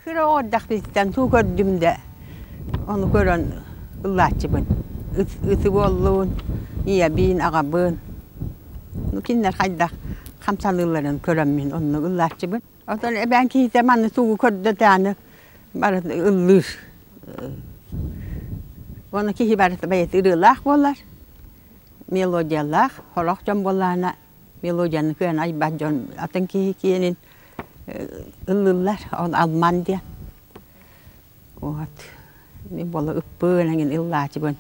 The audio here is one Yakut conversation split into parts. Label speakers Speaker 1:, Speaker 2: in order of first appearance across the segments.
Speaker 1: Кыра оҕо эрдэхпиттэн туу көрдүм да, ону көрөн ыллааччыбын. Ыты буоллун, ийэбин, аҕабын. Ну кинилэр хайдах хамсаныыларын көрөммүн оннук ыллааччыбын. Оттон эбээн киһитэ манна тугу көрдө даҕаны барыта ыллыыр. Уонна киһи барыта бэйэтэ ырыалаах буолар, мелодиялаах, сорох дьон буоллаҕына мелодияны кыайан айбат дьон атын киһи киэнин ыллыыллар, ол алман диэн. Вот мин буола ыппын эҥин ыллаачыбын,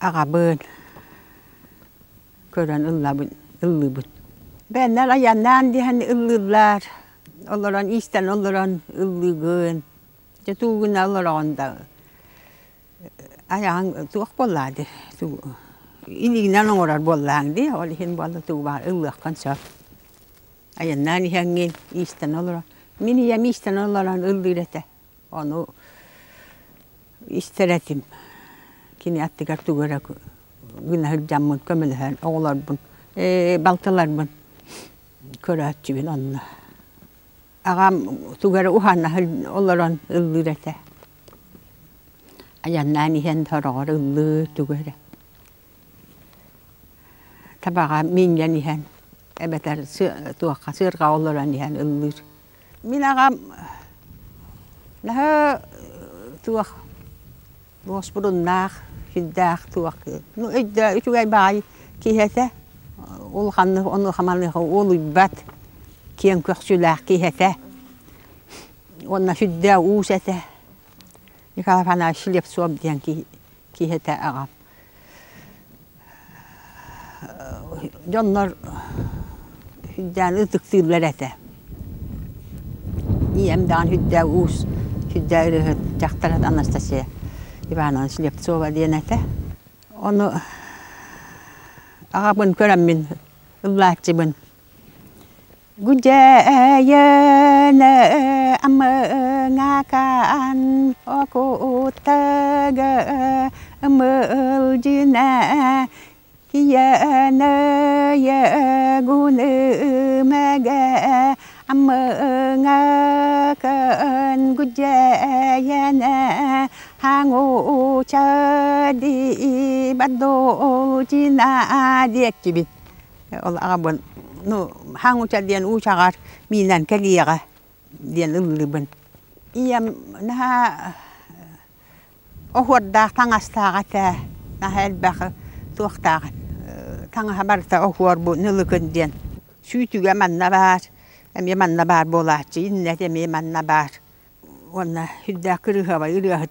Speaker 1: аҕабын көрөн ыллабын ыллыыбын. Бээннэр айаннаан диэн ыллыыллар, олорон иистэн олорон ыллыыгын, дьэ туугуна олороҕун да айаҕыҥ туох буоллаа дии илиигинэн оҥорор буоллааҥ дии, ол иһин буолла тугу баҕар ыллыаххын сөп. Айаннаан иһэҥҥин иистэн олорон, мин ийэм иистэн олорон ыллыыр этэ, ону истэр этим. Кини аттыгар тугу эрэ гына сылдьаммын көмөлөһөн оҕолорбун, балтыларбын көрөөччүбүн онно. Аҕам тугу эрэ уһана олорон ыллыыр этэ. Айаннаан иһэн сороҕор ыллыы тугу эрэ. Табаҕа миинньэн иһэн эбэтэр туохха сыарҕаҕа олорон иһэн ыллыыр. Мин аҕам наһаа туох дуоспуруннаах, сүрдээх туох ну өйдөө үчүгэй баҕайы киһи этэ. Улаханнык онуоха-маныаха уолуйбат, киэҥ көхсүлээх киһи этэ. Уонна сүрдээх уус этэ. Николай Афанасьевич Слепцов диэн киһи киһи этэ аҕам. Дьоннор сүрдээн ытыктыыллар этэ. Ийэм даҕаны сүрдээх уус, сүрдээх ырыаһыт дьахтар Анастасия Ивановна Слепцова диэн этэ. Ону аҕабын көрөммүн ыллааччыбын. Гүдьэйэнэ амыҥакаан окуутага ымылдьына кийэнэйэ гунымэгэ амыҥакаан гүдьэйэнэ хаҥууча ди бадолдьина диэччибин. Ол аҕабын ну хаҥуча диэн уучаҕар миинэн кэлиэҕэ диэн ыллыыбын. Ийэм наһаа оһуордаах таҥастаах этэ, наһаа элбэх туохтаах таҥаһа барыта оһуор бу нылыкын диэн. Сүүтүгэ манна баар, эмиэ манна баар буолааччы, иннэтэ эмиэ манна баар. Уонна сүрдээх кырыыһабай ырыаһыт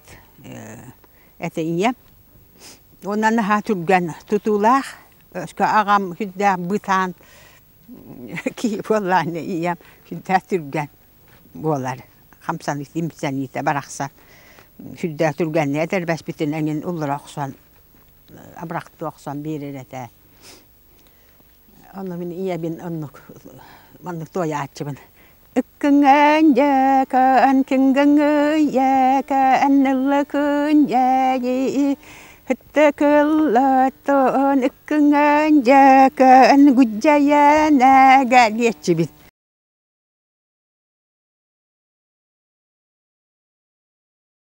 Speaker 1: этэ ийэм. Уонна наһаа түргэн тутуулаах, өскө аҕам сүрдээх бытаан киһи буоллаҕына ийэм сүрдээх түргэн буолар, хамсаныыта, имсэниитэ барахсан сүрдээх түргэнник этэрбэспитин эҥин уллара охсон, абырахтыы охсон биэрэр этэ. Онно мин ийэбин оннук маннык туойааччыбын. Ыккыҥан дьэкэн кыҥгыҥыйэкэн ыллыкын дьэйи Хытта кыллаттон ыккыҥан дьэкэн гуддьайанага диэччибин.